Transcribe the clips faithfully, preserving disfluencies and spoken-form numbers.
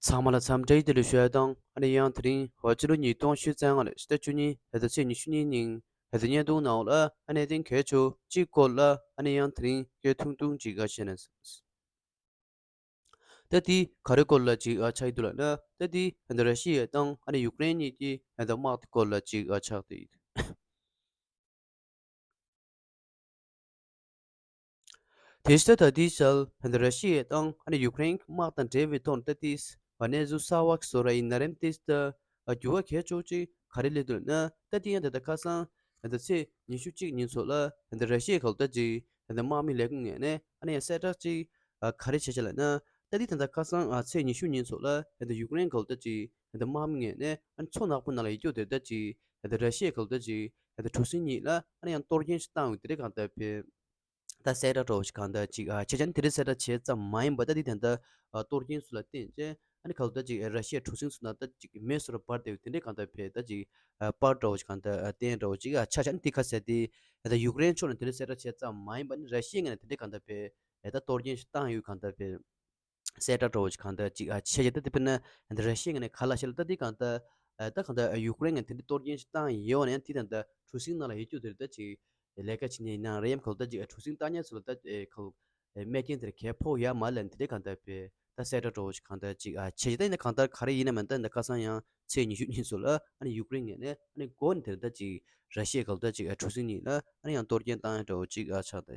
ཚང་མ་ལ་འཚམས་འདྲི་བདེ་ལེགས་ཞུ་ཡ་དང་། ཨ་ནི་ཡང་དེ་རིང་ཕྱི་ལོ་ཉིས་སྟོང་ཉི་ཤུ་རྩ་ལྔ་ལོའི་ཕྱི་ཟླ་བཅུ་གཉིས་ཕྱི་ཟླ་ཚེས་ཉི་ཤུ་གཉིས་ཉིན་ཕྱི་ཟླ་བརྙན་ཐུང་ནང་ལ་ཨ་ནི་གནད་དོན་གལ་ཆེ་བ་གཅིག་སྐོར་ལ་ཨ་ནི་ཡང་དེ་རིང་སྐད་ཐུང་ཐུང་ཅིག་ཨ་བཤད་ན་བསམ། ད་དེ་ག་རེ་སྐོར་ལ་ཅིག་ཨ་ཆགས་ཀྱི་འདུག་ལབ་ན། ད་དེ་ཨ་ནི་ར་ཤི་ཡ་དང་ཨ་ནི་ཡུཀ་རེན་གཉིས་ཀྱི་ཨ་ནི་དམག་དེ་སྐོར་ལ་ཅིག་ཨ་ཆགས་བསྡད་ཡོད། དེ་ཕྱི་ད་ལྟའི་ཆར་ཨ་ནི་ར་ཤི་ཡ་དང་ཨ་ནི་ཡུཀ་རེན་དམག་དང་འབྲེལ་བའི་ཐོག་ནས་ད་ལྟའི་གནས་ཚུལ་གསར་པ་བཟོ་ར་ཡིན་ན་རེད། དེ་ད་འགྱུར་བ་གལ་ཆེ་ཅིག་ག་རེ་སླེབས་འདུག་ན། ད་དེ་ཡང་ད་ལྟ་ཁ་སང་ད་ལྟ་ཚེས་ཉི་ཤུ་གཅིག་ཉིན་ཚོ་ལ་ད་ལྟ་ར་ཤི་ཡའི་ག་ལ་ད་ཅིག་ད་ལྟ་དམག་མི་ལས་ཁུངས་ངོས་ནས་ཨ་ནི་ཡང་གསལ་བསྒྲགས་ཅིག་ག་རེ་བྱས་བྱས་ལབ་ན། ད་དེ་ད་ལྟ་ཁ་སང་ཚེས་ཉི་ཤུ་ཉིན་ཚོ་ལ་ད་ལྟ་ཡུཀ་རེན་ག་ལ་ད་ཅིག་ད་ལྟ་དམག་མི་ངོས་ནས་ཨ་ནི་མཚོ་ནག་པོ་ནང་ལ་ཡོད་རྒྱུ་དེ་ད་ཅིག་ད་ལྟ་ར་ཤི་ཡའི་ག་ལ་ད་ཅིག་ད་ལྟ་གྲུ་གཟིངས་གཉིས་ལ་ཨ་ནི་ཡང་གཏོར་སྐྱོན་ཞིག་བཏང་ཡོད་དེ་རེད། གང་ལྟར་བས། ད་གསལ་བསྒྲགས་འདྲ་བོ་ཞིག་གང་ལྟར་ཅིག་ཨ་བྱས་ཙང་དེ་རིང་གསལ་བསྒྲགས་བྱས་ཙམ་མ་ཡིན་པ། ད་དེ་ད་ལྟ་ཨ་གཏོར་སྐྱོན་སུ་ལ་བརྟེན་བྱས་ཨ་ནི་ག་ལ་ད་ཅིག་ཨ་ར་ཤི་ཡའི་གྲུ་གཟིངས་སུ་ན་ད་ཅིག་མེ་སོར་འབར་བསྡད་ཡོད་དེ་འདྲའི་གང་ལྟར་བས། ད་ཅིག་ཨ་པར་འདྲ་བོ་ཞིག་གང་ལྟར་ཨ་བསྟན་འདྲ་བོ་ཅིག་ཨ་ཆ་བཞག་ནས་དེ་ཁ་གསལ་ཏེ་ད་ལྟ་ཡུཀ་རེན་ཕྱོགས་ནས་དེ་རིང་གསལ་བསྒྲགས་བྱས་ཙམ་མ་ཡིན་པ། ཨ་ནི་ར་ཤི་ཡའི་ངོས་ནས་དེ་འདྲའི་གང་ལྟར་བས་ཨ་ད་གཏོར་སྐྱོན་ཞིག་བཏང་ཡོད་གང་ལྟར་བས། གསལ་བསྒྲགས་འདྲ་བོ་ཞིག་གང་ལྟར་ཅིག་ཨ་བྱས་ཀྱི། ད་དེ་དཔེར་ན་འདི་ར་ཤི་ཡའི་ངོས་ནས་ག་ལ་བཤད་ལ། ད་དེ་གང་ལྟར་ཨ་ད་གང་ལྟར་ཨ་ཡུཀ་རེན་ངོས་ནས་དེ་འདྲའི་གཏོར་སྐྱོན་ཞིག་བཏང་ཡོད་ན་ཡང་། དེ་ད་ལྟ་གྲུ་གཟིངས་ནང་ལ་ཡོད་རྒྱུ་དེ་ད་ཅིག་ལས་ཀ་བྱེད་མཁན་ཡིན་ན་རེད། ཡང་ག་ལ་ད་ཅིག་ཨ་གྲུ་གཟིངས་བཏང་མཁན་ཚོ་ལ་ད་ཨེ་ག་ལ་ཨེ་རྨས་སྐྱོན་དེ་འདྲ་གས་ཕོག་ཡོད་མ་རེད་ལབ་ནས་དེ་འདྲའི་གང་ལྟར་བས་ད་གསལ་བསྒྲགས་འདྲ་བོ་ཞིག་གང་ལྟར་ཅིག་ཨ་བྱས་ཀྱི། ད་ཡིན་ན་གང་ལྟར་ག་རེ་ཡིན་ན་མིན། ད་ད་ཁ་སང་ཡང་ཚེས་ཉི་ཤུ་ཉིན་ཚོ་ལ་ཨ་ནི་ཡུཀ་རེན་ངོས་ནས་ཨ་ནི་མགོ་ནས་དེ་ད་ཅིག་ར་ཤི་ཡའི་ག་ལ་ད་ཅིག་ཨ་གྲུ་གཟིངས་གཉིས་ལ་ཨ་ནི་ཡང་གཏོར་སྐྱོན་བཏང་ཡོད་འདྲ་བོ་ཅིག་ཨ་ཆགས་ད།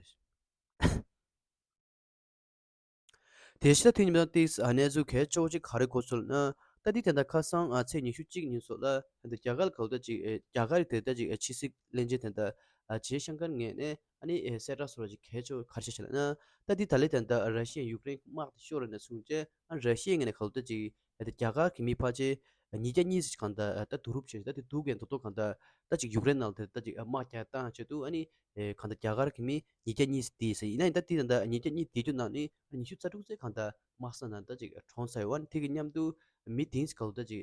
དེ་ཕྱི་ད་དུས་ཉིན་ཏིག་ཨ་གནས་ཚུལ་གལ་ཆེ་བོ་ཅིག་ག་རེ་གོ་སོང་ལབ་ན། ད་དེ་ད་ལྟ་ཁ་སང་ཨ་ཚེས་ཉི་ཤུ་གཅིག་ཉིན་ཚོ་ལ་ད་ལྟ་རྒྱ་གར་ག་ལ་ད་ཅིག་ཨེ་རྒྱ་གར་དེ་ད་ཅིག་ཨེ་ཕྱི་སྲིད་བློན་ཆེན་དེ་ད་ཨ་ཇེ་ཤང་ཀར་ངོས་ནས་ཨ་ནི་ཨེ་གསལ་བསྒྲགས་སོགས་ཅིག་གལ་ཆེ་བོ་ག་རེ་བྱས་ལབ་ན། ད་དེ་ད་ལྟ་ད་ལྟ་ར་ཤི་ཡ་ཡུཀ་རེན་དམག་དེ་ཤོར་ནས་བཟུང་བྱས་ཨ་ར་ཤི་ཡའི་ངོས་ནས་ག་ལ་ད་ཅིག་ཨེ་ད་རྒྱ་གར་གྱི་མི་ཕལ་ཆེར་ཉིས་བརྒྱ་གཉིས་ཙམ་གང་ལྟར་ད་བསྡུ་རུབ་བྱས། ད་དེ་བསྡུ་གས་མདོར་བསྡུས་གང་ལྟར་ད་ཅིག་ཡུཀ་རེན་ནང་ལ་ད་ཅིག་དམག་རྒྱག་བཏང་ཆེད་དུ་ཨ་ནི་ཨེ་གང་ལྟར་རྒྱ་གར་གྱི་མི་ཉིས་བརྒྱ་གཉིས་ཙམ་བསྡད་ཟེར། ཡིན་ན་ཡང་ད་དེ་ད་ལྟ་ཉིས་བརྒྱ་གཉིས་བསྡད་རྒྱུ་ནང་ནས་ཉི་ཤུ་རྩ་དྲུག་ཙམ་གང་ལྟར་དམག་ས་ནང་ད་ཅིག་གྲོངས་ཚར་ཡོད། ཨ་ནི་དེ་གི་མཉམ་དུ་མི་བདུན་ཙམ་གང་ལྟར་ཅིག་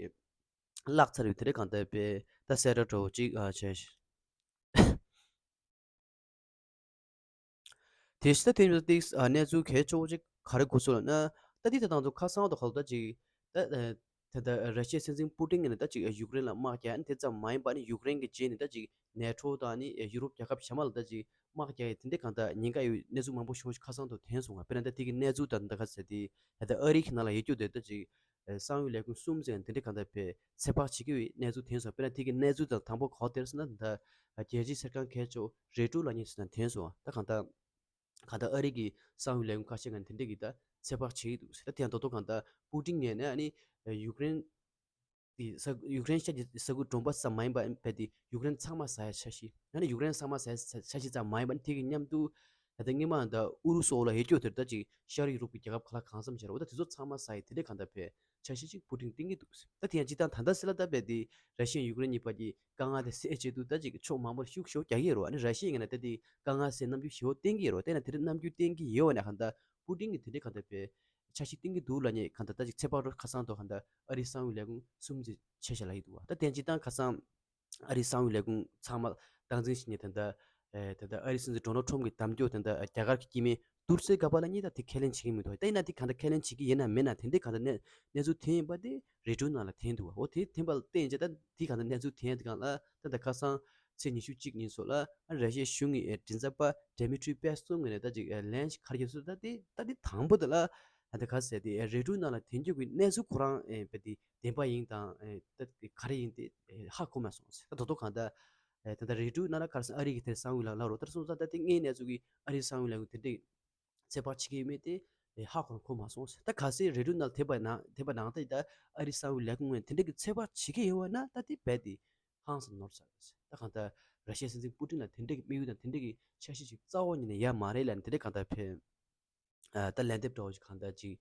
བརླག་ཚར་ཡོད་དེ་འདྲ་གང་ལྟར་བས་ད་གསལ་བསྒྲགས་འདྲ་བོ་ཅིག་ཨ་བྱས། དེ་ཕྱི་ད་དེ་ཉིན་ཏིག་ཨ་གནས་ཚུལ་གལ་ཆེ་བོ་ཅིག་ག་རེ་གོ་སོང་ལབ་ན། ད་དེ་ད་དང་དུ་ཁ་སང་དུ་ག་ལ་ད་ཅིག་ད་ཨ་ད་ད་ར་ཤི་ཡའི་སྲིད་འཛིན་པུ་ཏིན་ངོས་ནས་ད་ཅིག་ཡུཀ་རེན་ལ་དམག་རྒྱག་ནས་དེ་ཙམ་མ་ཡིན་པ་ནི་ཡུཀ་རེན་གྱི་རྗེས་ནས་ད་ཅིག་ནེ་ཊོ་དང་ནི་ཡུ་རོབ་རྒྱལ་ཁབ་གཞན་མ་ལ་ད་ཅིག་དམག་རྒྱག་ཡས་དེ་འདྲའི་གང་ལྟར་ཉེན་ཁ་ཡོད་གནས་ཚུལ་མང་པོ་ཞིག་ཁ་སང་དུ་ཐོན་སོང་བ། དཔེར་ན་ད་དེ་གི་གནས་ཚུལ་དང་ད་ག་ཟེར་དེ་ད་ཨ་རི་གི་ནང་ལ་ཡོད་རྒྱུ་དེ་ད་ཅིག་གསང་བའི་ལས་ཁུངས་གསུམ་ཟེར་དེ་འདྲའི་གང་ལྟར་བས་ཚོད་དཔག་བྱེད་ཀྱི་ཡོད་གནས་ཚུལ་ཐོན་སོང་། དཔེར་ན་དེ་གི་གནས་ཚུལ་དང་དང་པོ་ག་པར་ཐོན་སོང་ན། ད་རྒྱལ་སྤྱིའི་གསར་ཁང་གལ་ཆེ་བོ་རོའི་ཊར་ལབ་མཁན་ཞིག་ནང་ཐོན་སོང་བ། ད་གང་ལྟར་གང་ལྟར་ཨ་རི་གི་གསང་བའི་ལས་ཁུངས་ཁ་ཤས་ཀྱིས་དེ་འདྲ་གི་ད་ཚོད་དཔག་བྱེད་ཀྱི་འདུག་ཟེར། ད་དེ་ཡང་རྡོག་རྡོག་གང་ལྟར་པུ་ཏིན་ངོས་ནས་ཨ་ནི་ཡུཀ་རེན་དེ་ས་ཡུཀ་རེན་ཤར་གྱི་ས་ཁུལ་གྲོང་པ་ཙམ་མ་ཡིན་པ་བས་དེ་ཡུཀ་རེན་ཚང་མ་ཟ་ཡ་འཆར་གཞི། ཨ་ནི་ཡུཀ་རེན་ཚང་མ་ཟ་ཡ་འཆར་གཞི་ཙམ་མ་ཡིན་པ་ནི་དེ་གི་མཉམ་དུ་ད་ལྟ་སྔོན་མ་ད་ཨུ་རུ་སུ་འོག་ལ་ཡོད་རྒྱུ་དེར་ད་ཅིག་ཤར་ཡུ་རོབ་ཀྱི་རྒྱལ་ཁབ་ག་ལ་གང་འཚམ་བྱས་རོགས་ད་དེ་ཚོ་ཚང་མ་ཟ་ཡི་དེ་འདྲའི་གང་ལྟར་བས་འཆར་གཞི་ཅིག་པུ་ཏིན་བཏིང་གི་འདུག་ད་དེ་ཡང་སྤྱིར་བཏང་ད་ལྟ་སྲིད་ལ་ད་བས་དེ་ར་ཤི་ཡ་ཡུཀ་རེན་གཉིས་བར་གྱི་དཀའ་ངལ་དེ་སེལ་ཆེད་དུ་ད་ཅིག་ཕྱོགས་མང་པོར་ཤུགས་ཞེ་པོ་རྒྱག་གི་ཡོད་རེད་བ། ཨ་ནི་ར་ཤི་ཡའི་ངོས་ནས་ད་དེ་དཀའ་ངལ་སེལ་རྣམ་འགྱུར་ཞེ་པོ་བསྟན་གྱི་ཡོད་རེད་བ། དེ་ན་དེ་འདྲའི་རྣམ་འགྱུར་བསྟན་གྱི་ཡོད་བ་ན་གང་ལྟར་པུ་ཏིན་གྱིས་དེ་འདྲའི་གང་ལྟར་བས་འཆར་གཞི་བཏིང་གི་འདུག་ལབ་མཁན་གང་ལྟར་ད་ཅིག་ཚོད་དཔག་འགྲོ་ཁ་སང་དུ་གང་ལྟར་ཨ་རིའི་གསང་བའི་ལས་ཁུངས་གསུམ་ཙམ་བྱས་བཞག་ལབ་ཀྱི་འདུག་བ། ད་དེ་ཡང་སྤྱིར་བཏང་ཁ་སང་ཨ་རིའི་གསང་བའི་ལས་ཁུངས་ཚང་མ་སྟངས་འཛིན་བྱེད་མཁན་དེ་འདྲ་ཨེ་དེ་འདྲ་ཨ་རིའི་སྲིད་འཛིན་ཌོ་ནལ་ཁྲོམ་གྱི་གདམ་རྒྱུ་དེ་འདྲ་རྒྱ་གར་གྱི་སྐྱེ་དམན་ཏུར་སེ་ག་པ་ལ་གཉིས་ད་དེ་ཁས་ལེན་བྱེད་ཀྱི་མི་འདུག་ད་ཡིན་ན་དེ་གང་ལྟར་ཁས་ལེན་བྱེད་ཀྱི་ཡིན་ན་མིན་ན་དེ་འདྲའི་གང་ལྟར་གནས་གནས་ཚུལ་ཐོན་ཡིན་པ་དེ་རོའི་ཊར་ནང་ལ་ཐོན་འདུག་བ། འོ་དེ་ཐོན་པ་ལ་བརྟེན་བྱས་ད་དེ་གང་ལྟར་གནས་ཚུལ་ཐོན་ཡ་དེ་གང་ལ་ད་ད་ཁ་སང་ཚེས་ཉི་ཤུ་གཅིག་ཉིན་སོགས་ལ་ཨ་ར་ཤི་ཡའི་གཞུང་གི་ཨེ་མགྲིན་ཚབ་པ་ཌེ་མི་ཊྲི་པེ་སོ་ངོས་ནས་ད་ཅིག་ཨེ་ལན་ཞིག་ག་རེ་བརྒྱབ་སོང་། ད་དེ་ད་དེ་དང་པོ་དེ་ལ་ད་ད་ག་ཟེར་དེ་ཨེ་རོའི་ཊར་ནང་ལ་ཐོན་རྒྱུ་གི་གནས་ཚུལ་ཁོ་རང་ཨེ་བས་དེ་བདེན་པ་ཡིན་དང་ཨེ་ད་ག་རེ་ཡིན་དེ་ཨེ་ཧ་གོ་མ་སོང་ཟེར། ད་དོ་དོ་གང་ལྟར་ཨེ་ད་ལྟ་རོའི་ཊར་ནང་ལ་ག་རེ་ཟེར་ཨ་རི་གི་དེ་གསང་བའི་ལག་ལ་རོ་ལྟར་སོང་ཙང་ད་དེ་དངོས་གནས་ཚུལ་གྱི་ཨ་རིའི་གསང་བའི་ལག་ལ་དེ་འདྲའི་ཚོད་དཔག་བྱེད་ཀྱི་ཡོད་མེད་དེ་ཧ་གོ་གོ་མ་སོང་ཟེར། ད་གལ་སྲིད་རོའི་ཊར་ནང་ཐེབས་པ་ན་ཐེབས་པ་ནང་ལྟར་ད་ཨ་རིའི་གསང་བའི་ལས་ཁུངས་ངོས་དེ་འདྲ་གི་ཚོད་དཔག་བྱེད་ཀྱི་ཡོད་པ་ན་ད་དེ་རྦད་དེ་ཧང་སང་ནོར་ཚར་རེད་ཟེར། ད་གང་ལྟར་ར་ཤི་ཡའི་སྲིད་འཛིན་པུ་ཏིན་ལ་དེ་འདྲ་གི་དམིགས་ཡུལ་དང་དེ་འདྲ་གི་འཆར་གཞི་ཞིག་རྩ་བ་ཉིད་ནས་ཡོད་མ་རེད་ལབ་ནས་དེ་འདྲ་གང་ལྟར་ཕེབས། ཨ་ད་ལན་འདེབས་འདྲ་བོ་ཞིག་གང་ལྟར་ཅིག་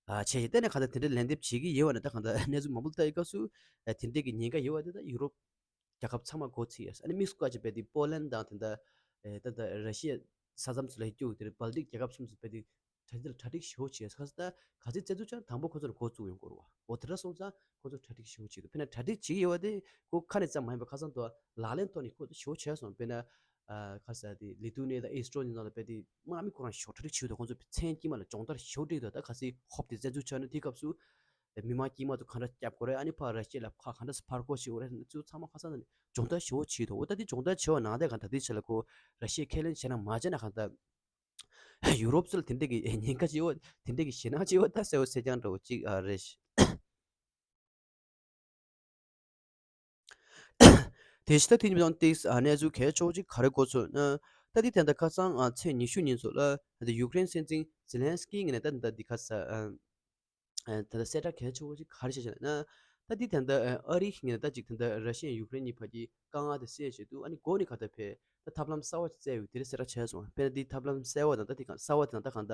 ཨ་བྱས་ཤིང་། དེ་ནས་གང་ལྟར་དེ་འདྲ་ལན་འདེབས་བྱེད་ཀྱི་ཡོད་པ་ན་ད་གང་ལྟར་གནས་ཚུལ་མང་པོ་ལྟ་ཡི་སྐབས་སུ་ཨ་དེ་འདྲ་གི་ཉེན་ཁ་ཡོད་པ་དེ་ད་ཡུ་རོབ་རྒྱལ་ཁབ་ཚང་མ་མགོ་ཚོས་ཡོད། ཨ་ནི་དམིགས་སུ་བཀར་བྱས་པའི་དེ་པོ་ལན་དང་དེ་འདྲ་ཨེ་ད་ལྟ་ར་ཤི་ཡ་ས་མཚམས་སུ་ལ་སྐྱོད་དེ་རེད། སྦལ་ཏིག་རྒྱལ་ཁབ་གསུམ་སུ་པའི་དེ་གྲ་སྒྲིག་གྲ་སྒྲིག་ཞེ་པོ་བྱས། ཁ་སང་ད་ག་ཚོད་རྩད་འཛུགས་བྱས་ན་དང་པོ་ཁོ་ཚོར་འགོ་བཙུགས་ཡོང་དགོས་རེད་བ། འོ་དེ་འདྲ་སོང་ཙང་ཁོ་ཚོ་གྲ་སྒྲིག་ཞེ་པོ་བྱས་འདུག་དཔེར་ན་གྲ་སྒྲིག་བྱེད་ཀྱི་ཡོད་པ་དེ་ཁོ་ཁ་ནས་ཙམ་མ་ཡིན་པ་ཁ་སང་དུ་ལག་ལེན་ཐོག་ནས་ཁོ་ཚོ་ཞེ་པོ་བྱས་སོང་། དཔེར་ན་ཨ་ཁ་ས་དེ་ལི་ཐུ་ནི་ཡ་དང་ཨེ་སི་ཊོ་ནི་ཡ་ནང་ལ་དཔེ་དེ་དམག་མི་ཁོ་རང་ཞེ་པོ་གྲ་སྒྲིག་བྱས་འདུག་ཁོ་ཚོ་མཚན་དཀྱིལ་མ་ལ་སྦྱོང་བརྡར་ཞེ་པོ་སྤྲད་འདུག་ད་ག་ཚོད་ཧོབ་དེ་རྩད་འཛུགས་བྱས་ན་དེ་སྐབས་སུ་ མི་མང་དཀྱུས་མ་ཚོ་ག་འདྲ་སྐྱོབ་དགོས་རེད། ཨ་ནི་ཕར་ར་ཤི་ཡ་ལ་ཁ་ག་འདྲ་སེ་ཕར་རྒོལ་བྱེད་དགོས་རེད། ཚུར་ཚང་མ་ཁ་སང་ནས་སྦྱོང་བརྡར་ཞེ་པོ་བྱས་འདུག་འོ་ད་དེ་སྦྱོང་བརྡར་བྱས་པ་ནང་བཞིན་གང་ལྟར་དེའི་ཆེད་ལ་ཁོ་ར་ཤི་ཡས་ཁས་ལེན་བྱས་ན་མ་བྱས་ན་གང་ལྟར་ཡུ་རོབ་ཚོ་ལ་དེ་འདྲས་ཀྱི་ཉེན་ཁ་ཅིག་ཡོད། དེ་འདྲས་ཀྱི་ཞེད་སྣང་ཅིག་ཡོད། ད་གསལ་པོ་གསལ་རྐྱང་འདྲ་བོ་ཅིག་ཨ་རེད། དེ་བཞིན་ད་དེ་ཉིན་ཏིག་ཨ་གནས་ཚུལ་གལ་ཆེ་བོ་ཅིག་ག་རེ་གོ་ཚོད་ན། ད་དེ་དེ་འདྲ་ཁ་སང་ཨ་ཚེས་ཉི་ཤུ་ཉིན་ཚོ་ལ་ད་ཡུཀ་རེན་སྲིད་འཛིན་ཛེ་ལན་སི་ཀི་ངོས་ནས་ད་འདི་ཁ་ས་ཨ་ད་ལྟ་གསལ་བསྒྲགས་གལ་ཆེ་བོ་ཅིག་ག་རེ་བྱས་བྱས་ན། ད་འདི་ད་ལྟ་ཨ་རི་ངོས་ནས་ད་ཅིག་ད་ལྟ་ར་ཤི་ཡ་ཡུཀ་རེན་གཉིས་བར་གྱི་དཀའ་ངལ་དེ་སེལ་ཆེད་དུ་ཨ་ནི་འགོ་ནས་ག་ད་ཕེ་ད་ཐབས་ལམ་གསར་བ་ཅིག་བཙལ་ཡོད་དེ་རེད་གསལ་བསྒྲགས་བྱས་སོང་། དཔེར་ན་འདི་ཐབས་ལམ་གསར་བ་དང་ད་དེ་ག་གསར་བ་དེ་དང་ད་གང་ད་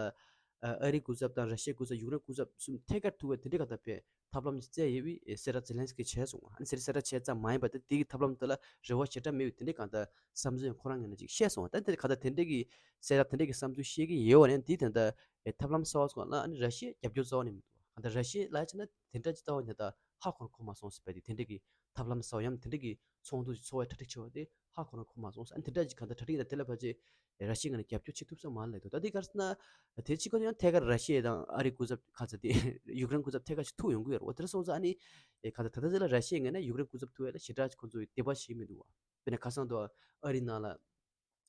ཨ་རི་སྐུ་ཚབ་དང་ར་ཤི་ཡ་སྐུ་ཚབ་ཡུཀ་རེན་སྐུ་ཚབ་གསུམ་ཐད་ཀར་ཐུག་པའི་དེ་འདྲ་ག་ད་ཕེ་ཐབས་ལམ་ཅིག་བཙལ་ཡོད་པའི་གསལ་བསྒྲགས་ཛེ་ལན་སི་ཀི་བྱས་སོང་། ཨ་ནི་གསལ་བསྒྲགས་བྱས་ཙམ་མ་ཡིན་པར་ད་དེ་གི་ཐབས་ལམ་དེ་ལ་རེ་བ་ཞེ་དྲག་མེད་པའི་དེ་འདྲ་གང་ད་བསམ་ཚུལ་ཡང་ཁོ་རང་ངོས་ནས་ཅིག་བཤད་སོང་། ད་དེ་ག་ད་དེ་འདྲ་གི་གསལ་བསྒྲགས་དེ་འདྲ་གི་བསམ་ཚུལ་བཤད་ཀྱི་ཡོད་པ་ནས་འདི་དེ་འདྲ་ཨེ་ཐབས་ལམ་གསར་བ་སོགས་ལ་ཨ་ནི་ར་ཤི་ཡས་རྒྱབ་སྐྱོར་རྩ་བ་ནས་མི་འདུག་གང་ལྟར་ར་ཤི་ཡས་ལ་བྱས་ན་དེ་འདྲ་ཅིག་རྩ་བ་ནས་ད་ཧ་གོ་ར་གོ་མ་སོང་ཟེར་བས་དེ་དེ་འདྲ་གི་ཐབས་ལམ་གསར་བ་ཡང་དེ་འདྲ་གི་ཚོགས་འདུ་ཅིག་ཚོགས་པའི་གྲ་སྒྲིག་བྱེད་པ་དེ་ཧ་གོ་ར་གོ་མ་སོང་ཟེར། ཨ་ནི་དེ་འདྲ་ཅིག་གང་ལྟར་གྲ་སྒྲིག་ཡིན་ན་དེ་ལ་ཕལ་ཆེར་ར་ཤི་ཡའི་ངོས་ནས་རྒྱབ་སྐྱོར་བྱེད་ཐུབ་ས་མ་རེད་འདུག་ད་དེ་ག་རེ་ཟེར་ན་དེ་གཅིག་ག་ཡང་ཐད་ཀར་ར་ཤི་ཡ་དང་ཨ་རིའི་སྐུ་ཚབ་ག་ཚོད་དེ་ཡུཀ་རེན་སྐུ་ཚབ་ཐད་ཀར་ཞིག་ཐུག་ཡོང་གི་ཡོད་རེད། འོ་དེ་འདྲ་སོང་ཙང་ཨ་ནི་གང་ལྟར་ད་ལྟ་དེ་ལ་ར་ཤི་ཡའི་ངོས་ནས་ཡུཀ་རེན་སྐུ་ཚབ་ཐུག་ཡ་ལ་ཞེ་དྲག་ཅིག་ཁོང་ཚོས་དད་པ་བྱེད་མི་འདུག་བ། དཔེར་ན་ཁ་སང་དུ་ཨ་རི་ནང་ལ་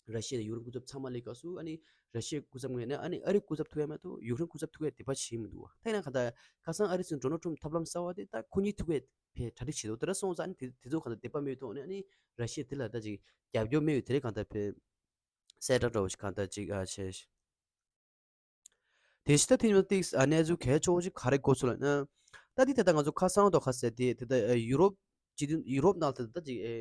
ར་ཤི་ཡ་དང་ཡུཀ་རེན་སྐུ་ཚབ་ཚང་མ་སླེབས་སྐབས་སུ་ཨ་ནི་ར་ཤི་ཡའི་སྐུ་ཚབ་ངོས་ནས་ཨ་ནི་ཨ་རིའི་སྐུ་ཚབ་ཐུག་ཡ་མ་གཏོགས་ཡུཀ་རེན་སྐུ་ཚབ་ཐུག་ཡ་དད་པ་བྱེད་མི་འདུག་བ། ད་ཡིན་ན་གང་ལྟར་ཁ་སང་ཨ་རིའི་སྲིད་འཛིན་ཌོ་ནལ་ཊམ་ཐབས་ལམ་གསར་བ་དེ་ད་ཁོ་གཉིས་ཐུག་ཡ་ཕེ་གྲ་སྒྲིག་བྱེད་འདུག་དེ་འདྲ་སོང་ཙང་ཨ་ནི་དེ་དེ་ཚོ་གང་ལྟར་དད་པ་མེད་ཐོག་ནས་ཨ་ནི་ར་ཤི་ཡས་དེ་ལ་ད་ཅིག་རྒྱབ་སྐྱོར་མེད་པའི་དེ་རིགས་གང་ལྟར་ཕེ་གསལ་བསྒྲགས་འདྲ་བོ་ཞིག་གང་ལྟར་ཅིག་ཨ་བྱས། དེ་བཞིན་ད་དེ་ཉིན་ཏིག་ཨ་གནས་ཚུལ་གལ་ཆེ་བོ་ཞིག་ག་རེ་གོ་ཚུལ་ལ་ན། ད་དེ་ད་ལྟ་ང་ཚོ་ཁ་སང་དུ་ཁ་གསལ་དེ་དེ་ད་ཡུ་རོབ་སྤྱི་མཐུན་ཡུ་རོབ་ནང་དུ་ད་ཅིག་ཨེ་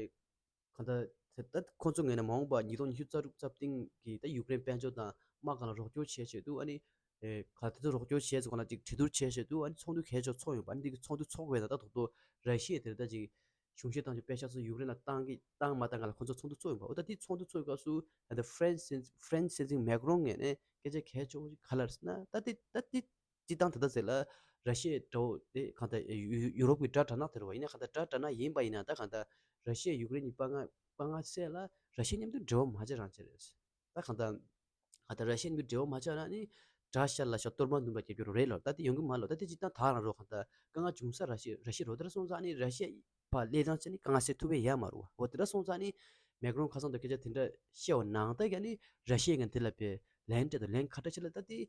གང་ལྟར་དེ་ད་ཁོང་ཚོ་ངོས་ནས་མ་འོངས་པ་ཉིས་སྟོང་ཉི་ཤུ་རྩ་དྲུག་རྩ་བདུན་གྱི་ད་ཡུཀ་རེན་དཔལ་འབྱོར་དང་དམག་སྒང་ལ་རོགས་སྐྱོར་བྱས་ཆེད་དུ་ཨ་ནི་ཨེ་ག་དེ་ཚོ་རོགས་སྐྱོར་བྱས་ཚོ་གང་ལ་ཅིག་གྲོས་བསྡུར་བྱས་ཆེད་དུ་ཨ་ནི་ཚོགས་འདུ་གལ་ཆེ་ཚོགས་ཡོང་བ། ཨ་ནི་འདི་གི་ཚོགས་འདུ་ཚོགས་དགོས་ན་ད་དོག་དོག་ར་ཤི་ཡས་དེ་ད་ཅིག་གཞུང་བཞེས་བཏང་ཆོག་པད་ཤག་ཚོ་ཡུཀ་རེན་ལ་བཏང་གི་བཏང་མ་བཏང་ག་ལ་ཁོང་ཚོ་ཚོགས་འདུ་ཚོགས་ཡོང་པ། འོ་ད་དེ་ཚོགས་འདུ་ཚོགས་སྐབས་སུ་ད་ལྟ་ཧྥ་རན་སི་ཧྥ་རན་སི་སྲིད་འཛིན་མེག་རོན་ངོས་ནས་སྐད་ཆ་གལ་ཆེ་བོ་ཞིག་ག་ལ་རེད་ཟེར་ན། ད་དེ་ད་དེ་སྤྱི་བཏང་ད་ལྟ་ཟེར་ལ་ར་ཤི་ཡའི་དགྲ་བོ་དེ་གང་ལྟར་ཡུ་ཡུ་ཡུ་རོབ་ཀྱི་དགྲ་དྲག་ནག་དེ་རེད་བ། ཡིན་ན་གང་ལྟར་དགྲ་དྲག་ནག་ཡིན་པ་ཡིན་ན་ད་གང་ལྟར་ར་ཤི་ཡ་ཡུཀ་རེན་གྱི་དཔའ་ངར་དཔའ་ངར་སེལ་ལ་ར་ཤི་ཡ་མཉམ་དུ་འབྲེལ་བ་མ་བྱེད་རང་བྱེད་རེད། ད་གང་ལྟར་ཨ་ད་ར་ཤི་ཡ་གཉིས་འབྲེལ་བ་མ་ཆགས་ན་ནི་དགྲ་ཤ་ལ་ཤ་གཏོར་མ་འདུན་པ་རྒྱབ་སྐྱོར་རེད་ལ། ད་དེ་ཡོང་གི་མ་ལོ། ད་དེ་སྤྱིར་བཏང་ད་རང་རོགས་གང་ལྟར་དཀའ་ངལ་བྱུང་ས་ར་ཤི་ར་ཤི་རོ། དེ་འདྲ་སོང་ཙང་ནི་ར་ཤི་ཡ་ཕར་སླེབས་སྟངས་བྱས་ནི་དཀའ་ངལ་སེལ་ཐུབ་པ་ཡོད་མ་རེད་བ། འོ་དེ་འདྲ་སོང་ཙང་ནི་མེག་རོན་ཁ་སང་དུ་སྐད་ཆ་དེ་འདྲ་བཤད་པ་ནང་ལྟར་གྱི་ནི་ར་ཤི་ཡ་གི་དེ་ལ་བའི་ལན་སྤྲད་དང་ལན་ཁ་ཏ་བྱས་ལ་ད་དེ་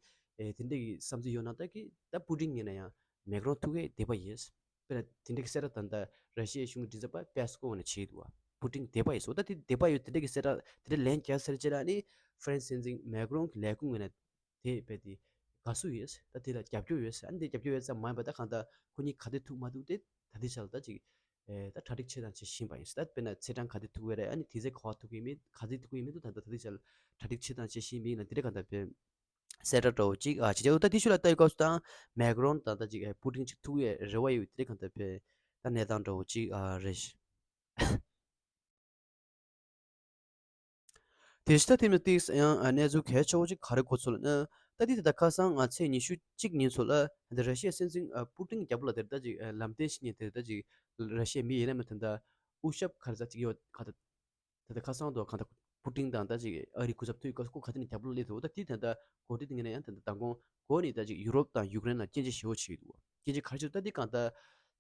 ཨེ་དེ་འདྲ་གི་བསམ་ཚུལ་ཡོད་ནང་ལྟར་གྱི་ད་པུ་ཏིན་ངོས་ནས་ཡང་མེག་རོན་ཐུག་གི་དད་པ་ཡོད། དཔེར་ན་དེ་འདྲའི་གསལ་བསྒྲགས་ད་ལྟ་ར་ཤི་ཡའི་གཞུང་གི་མགྲིན་ཚབ་པ་པེ་སི་ཀོ་ནས་བྱས་འདུག་བ། པུ་ཏིན་དད་པ་ཡོད་སོ། ད་དེ་དད་པ་ཡོད་དེ་འདྲའི་གི་གསལ་བསྒྲགས་དེ་འདྲའི་ལན་བརྒྱབ་ཚར་རྗེས་ལ་ནི་ཧྥ་རན་སི་སྲིད་འཛིན་མེག་རོན་གྱི་ལས་ཁུངས་ངོས་ནས་དེ་རྦད་དེ་དགའ་བསུ་ཡོད། ད་དེ་ལ་རྒྱབ་སྐྱོར་ཡོད། ཨ་ནི་དེ་རྒྱབ་སྐྱོར་ཡོད་ཙམ་མ་ཡིན་པ་ད་གང་ལྟར་ཁོ་གཉིས་ག་དེ་ཐུག་མ་ཐུག་དེ་ད་ལྟའི་ཆར་ལ་ད་ཅིག་ཨེ་ད་གྲ་སྒྲིག་བྱེད་དང་བྱེད་བཞིན་པ་ཡིན། ད་དཔེར་ན་ཚེས་གྲངས་ག་དེ་ཐུག་གི་རེད། ཨ་ནི་དུས་ཚོད་ག་པར་ཐུག་གི་མེད་ག་ཚོད་ཐུག་གི་མེད་འདུག་ད་ལྟ་ད་ལྟའི་ཆར་ལ་གྲ་སྒྲིག་བྱེད་དང་བྱེད་བཞིན་པ་ཡིན་ན་དེ་འདྲ་གང་ལྟར་དཔེ། གསལ་བསྒྲགས་འདྲ་བོ་ཅིག་ཨ་བྱེད་ཀྱི་འདུག་ད་དེ་ཤུལ་ལ་ལྟ་ཡི་སྐབས་སུ་ད་མེག་རོན་དང་ད་ཅིག་ཨེ་པུ་ཏིན་ཅིག་ཐུག་ཡས་རེ་བ་ཡོད་དེ་གང་ལྟར་དཔེ་ད་གནས་སྟངས་འདྲ་བོ་ཅིག་ཨ་རེད། དེ་བཞིན་ད་དེ་མིན་ཏིག་ཡང་ཨ་གནས་ཚུལ་གལ་ཆེ་བོ་ཅིག་ག་རེ་གོ་ཚུལ་ལ་ན། ད་དེ་ད་ཁ་སང་ཨ་ཚེས་ཉི་ཤུ་གཅིག་ཉིན་ཚོ་ལ་ད་ར་ཤི་ཡའི་སྲིད་འཛིན་ཨ་པུ་ཏིན་རྒྱབ་ལ་དེར་ད་ཅིག་ཨ་ལམ་སྟོན་ཞིག་ཉིན་དེར་ད་ཅིག་ར་ཤི་ཡའི་མི་ཡིན་ན་མི་དེ་འདྲ་དབུ་ཞབས་ག་རེ་ཟ་ཅིག་ཡོད་ག་ད། ད་ལྟ་ཁ་སང་དུ་གང་ལྟར་པུ་ཏིན་དང་ད་ཅིག་ཨ་རིའི་སྐུ་ཚབ་ཐུག་སྐབས་སུ་ཁོ་ག་དེ་ནས་རྒྱབ་ལོགས་སླེབས་འདུག་ད་དེ་ད་ལྟ་གོ་སྒྲིག་དེ་ངོས་ནས་ཡང་ད་ལྟ་མདང་དགོང་གོ་ནས་ད་ཅིག་ཡུ་རོབ་དང་ཡུཀ་རེན་ལ་སྐྱོན་བརྗོད་ཞེ་པོ་བྱས་འདུག་སྐྱོན་བརྗོད་ག་རེ་བྱས་འདུག་ད་དེ་གང་ལྟར་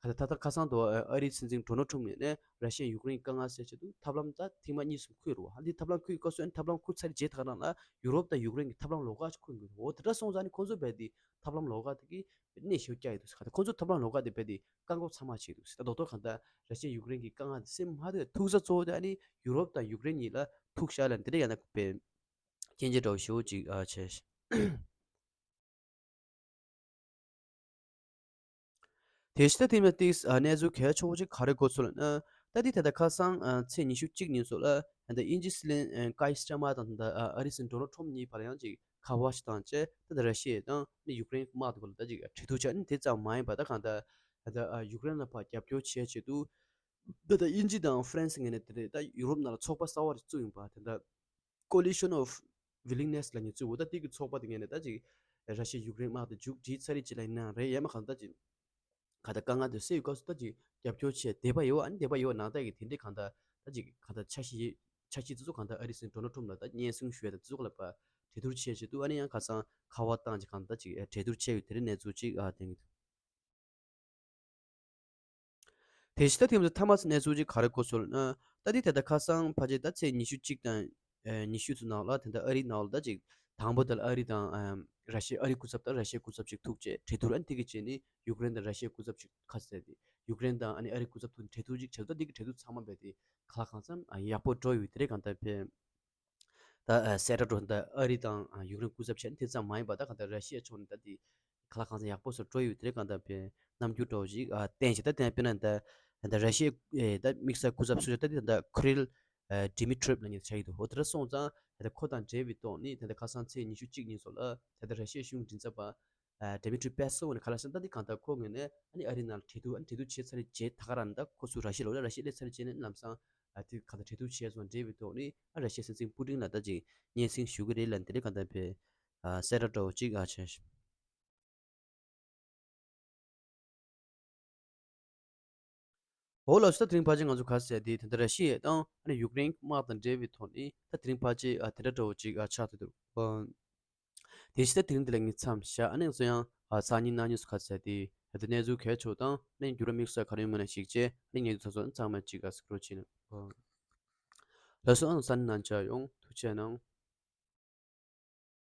གང་ལྟར་ད་ལྟ་ཁ་སང་དུ་ཨ་རིའི་སྲིད་འཛིན་ཌོ་ནལ་ཁྲོམ་ངོས་ནས་ར་ཤི་ཡ་ཡུཀ་རེན་གྱི་དཀའ་ངལ་སེལ་ཆེད་དུ་ཐབས་ལམ་ད་ཐེངས་མ་གཉིས་གསུམ་ཁུར་རེད་བ། ཨ་འདི་ཐབས་ལམ་ཁུར་སྐབས་སུ་ཨ་ནི་ཐབས་ལམ་ཁུར་ཚར་རྗེས་ད་ག་རང་ལ་ཡུ་རོབ་དང་ཡུཀ་རེན་གྱི་ཐབས་ལམ་ལོགས་ཀ་ཞིག་ཁུར་དགོས་འདུག་འོ་དེ་འདྲ་སོང་ཙང་ནི་ཁོང་ཚོ་རྦད་དེ་ཐབས་ལམ་ལོགས་ཀ་དེ་གི་གནས་ཞེ་པོ་བསྐྱལ་ཡོད་འདུག་ཁ་ད་ཁོང་ཚོ་ཐབས་ལམ་ལོགས་ཀ་དེ་རྦད་དེ་བཀག་འགོག་ཚང་མ་བྱས་འདུག་ཟེར། ད་རྡོག་རྡོག་གང་ལྟར་ར་ཤི་ཡ་ཡུཀ་རེན་གྱི་དཀའ་ངལ་དེ་སེལ་མ་ཐུབ་ཐུག་ས་གཙོ་བོ་དེ་ཨ་ནི་ཡུ་རོབ་དང་ཡུཀ་རེན་གཉིས་ལ་ཐུག་ཤག་ལ་འདི་འདྲ་ཡང་ན་དཔེ་སྐྱོན་བརྗོད་འདྲ་བོ་ཞེ་པོ་ཅིག་ཨ་བྱས། དེ་བཞིན་ད་དེ་མིན་ཏིག་ཨ་གནས་ཚུལ་གལ་ཆེ་བོ་ཅིག་ག་རེ་གོ་ཚུལ་ལ་ན། ད་དེ་ད་ལྟ་ཁ་སང་ཨ་ཚེས་ཉི་ཤུ་གཅིག་ཉིན་ཚོ་ལ་ད་ལྟ་དབྱིན་ཇི་སྲིད་བློན་ཨ་ཀི་ཡར་སི་ཊར་མར་དང་ད་ལྟ་ཨ་ཨ་རིའི་སྲིད་འཛིན་ཌོ་ནལ་ཁྲོམ་གཉིས་བར་ཡང་ཅིག་ཁ་པར་ཞིག་བཏང་བྱས་ད་ལྟ་ར་ཤི་ཡ་དང་ནི་ཡུཀ་རེན་དམག་དེ་བར་ལ་ད་ཅིག་གྲོས་བསྡུར་བྱས། ཨ་ནི་དེ་ཙམ་མ་ཡིན་པ་ད་གང་ལྟར་ད་ལྟ་ཨ་ཡུཀ་རེན་ལ་ཕར་རྒྱབ་སྐྱོར་བྱས་ཆེད་དུ་ད་ལྟ་དབྱིན་ཇི་དང་ཧྥ་རན་སི་ངོས་ནས་དེ་རེད། ད་ཡུ་རོབ་ནང་ལ་ཚོགས་པ་གསར་བ་རེ་བཙུགས་ཡིན་པ། དེ་འདྲ་Coalition of Willingness ལབ་མཁན་བཙུགས། འོ་ད་དེ་གི་ཚོགས་པ་དེ་ངོས་ནས་ད་ཅིག་ར་ཤི་ཡ་ཡུཀ་རེན་དམག་དེ་མཇུག་སྒྲིལ་ཚར་རེད་ཅེས་ལབ་ཡིན་ན་རེད། ཡང་མ་གང་ལྟར་ཅིག་གང་ལྟར་དཀའ་ངལ་དེ་སེལ་ཡོད་སྐབས་སུ་ད་ཅིག་རྒྱབ་སྐྱོར་བྱས་བསྡད་པ་ཡོད། ཨ་ནི་བསྡད་པ་ཡོད་ནང་ལྟར་གྱི་དེ་འདྲའི་གང་ལྟར་ད་ཅིག་གང་ལྟར་འཆར་གཞི་འཆར་གཞི་དེ་ཚོ་གང་ལྟར་ཨ་རིའི་སྲིད་འཛིན་ཌོ་ནལ་ཁྲོམ་ལ་ད་སྙན་སེང་ཞུ་ཡ་དང་དེ་ཚོ་ལ་ཕར་གྲོས་བསྡུར་བྱས་བྱས་འདུག་ཨ་ནི་ཡང་ཁ་སང་ཁ་པར་བཏང་ཅིག་གང་ལྟར་ཅིག་གྲོས་བསྡུར་བྱས་ཡོད། དེ་རིང་གནས་ཚུལ་ཅིག་ཨ་དེ་ངེས་འདུག་དེ་བཞིན་ད་ཐེངས་མཐའ་མ་གནས་ཚུལ་ཅིག་ག་རེ་གོ་སོང་ལབ་ན། ད་འདི་དེ་ད་ཁ་སང་ཕལ་ཆེར་ད་ཚེས་ཉི་ཤུ་གཅིག་དང་། ཨ་ཉི་ཤུ་ཚོ་ནང་ལ་དེ་ད་ཨ་རི་ནང་ལ་ད་ཅིག་དང་པོ་དེ་ལ་ཨ་རི་དང་ཨ་ར་ཤི་ཡ། ཨ་རི་སྐུ་ཚབ་དང་ར་ཤི་ཡའི་སྐུ་ཚབ་ཅིག་ཐུག་བྱས་གྲོས་བསྡུར། ཨ་ནི་དེ་གི་རྗེས་ནི་ཡུཀ་རེན་དང་ར་ཤི་ཡའི་སྐུ་ཚབ་ཅིག་ཁ་གསལ་ཏེ་ཡུཀ་རེན་དང་ཨ་ནི་ཨ་རི་སྐུ་ཚབ་ཐུག་ནས་གྲོས་བསྡུར་ཅིག་བྱས། ད་འདི་གི་གྲོས་བསྡུར་ཚང་མ་རྦད་དེ་ག་ལ་གང་འཚམ་ཡག་པོ་འགྲོ་ཡོད་དེ་རེད། གང་ལྟར་ཕན་ད་ཨ་གསལ་བསྒྲགས་འགྲོ་ད་ཨ་རི་དང་ཨ་ཡུཀ་རེན་སྐུ་ཚབ་བྱས་ནས་དེ་ཙམ་མ་ཡིན་པ། ད་གང་ལྟར་ར་ཤི་ཡའི་ཕྱོགས་ནས་ད་དེ་ག་ལ་གང་འཚམ་ཡག་པོ་བཟོ་འགྲོ་ཡོད་དེ་རེད། གང་ལྟར་ཕན་རྣམ་འགྱུར་འདྲ་བོ་ཞིག་ཨ་བསྟན་བྱས། ད་དེ་དཔེར་ན་ད་ད་ར་ཤི་ཡའི་ཨེ་ད་དམིགས་བསལ་སྐུ་ཚབ་སུ་ཞིག་ད་དེ་ད་ཁི་རིལ་ཨ་ཌི་མི་ཊི་རོབ་ལབ་མཁན་ཆགས་ཀྱི་འདུག་འོ་དེ་འདྲ་སོང་ཙང་ད་ཁོ་དང་འབྲེལ་བའི་ཐོག་ནས་ད་ཁ་སང་ཚེས་ཉི་ཤུ་གཅིག་ཉིན་སོགས་ལ་ད་ར་ཤི་ཡའི་གཞུང་མགྲིན་ཚབ་པ་ཨ་ཌི་མི་ཊི་རི་པེ་སོབ་ནས་ག་ལ་ཟེར་ན། ད་འདི་གང་ལྟར་ཁོ་ངོས་ནས་ཨ་ནི་ཨ་རི་ནང་ལ་གྲོས་བསྡུར། ཨ་ནི་གྲོས་བསྡུར་བྱས་ཚར་རྗེས། ད་ག་རང་ད་ཁོ་ཚུར་ར་ཤི་ཡ་ལ་ར་ཤི་ཡ་སླེབས་ཚར་རྗེས་ནས་ལམ་སང་ཨ་དེ་གང་ལྟར་གྲོས་བསྡུར་བྱས་སོང་འབྲེལ་བའི་ཐོག་ནས་ཨ་ར་ཤི་ཡའི་སྲིད་འཛིན་པུ་ཏིན་ལ་ད་ཅིག་སྙན་སེང་ཞུ་གི་རེད་ལབ་དེ་རེད། གང་ལྟར་ཕན་ཨ་གསལ་བསྒྲགས་འདྲ་བོ་ཅིག་ཨ་བྱས། འོ་ལགས་སོ། ད་དེ་རིང་ཕལ་ཆེར་ང་ཚོ་ག་རེ་ཟེར་དེ་དེ་འདྲ་ར་ཤི་ཡ་དང་ཨ་ནི་ཡུཀ་རེན་དམག་དང་འབྲེལ་བའི་ཐོག་ནས་ད་དེ་རིང་ཕལ་ཆེར་ཨ་དེ་འདྲ་འདྲ་བོ་ཅིག་ཨ་ཆགས་ཐུབ་འདུག་ཨ་དེ་བཞིན་ད་དེ་རིང་འདི་ལ་ངས་མཚམས་བཞག་ཨ་ནི་ང་ཚོ་ཡང་ཨ་སང་ཉིན་གནངས་ཉིན་སུ་ག་རེ་ཟེར་དེ་ད་གནས་ཚུལ་གལ་ཆེ་བ་དང་ཨ་ནི་འགྱུར་བ་དམིགས་བསལ་ག་རེ་ཡོད་མེད་ལ་གཞིགས་བྱས་ཨ་ནི་ངས་ཚོ་ཚོ་ཚང་མ་ཅིག་ཨ་སྐྱོར་བྱས་ནས། ལགས་སོ། ཨ་ནི་སང་ཉིན་ནང་ཆ་ཡོང་། ཐུགས་རྗེ་གནང་།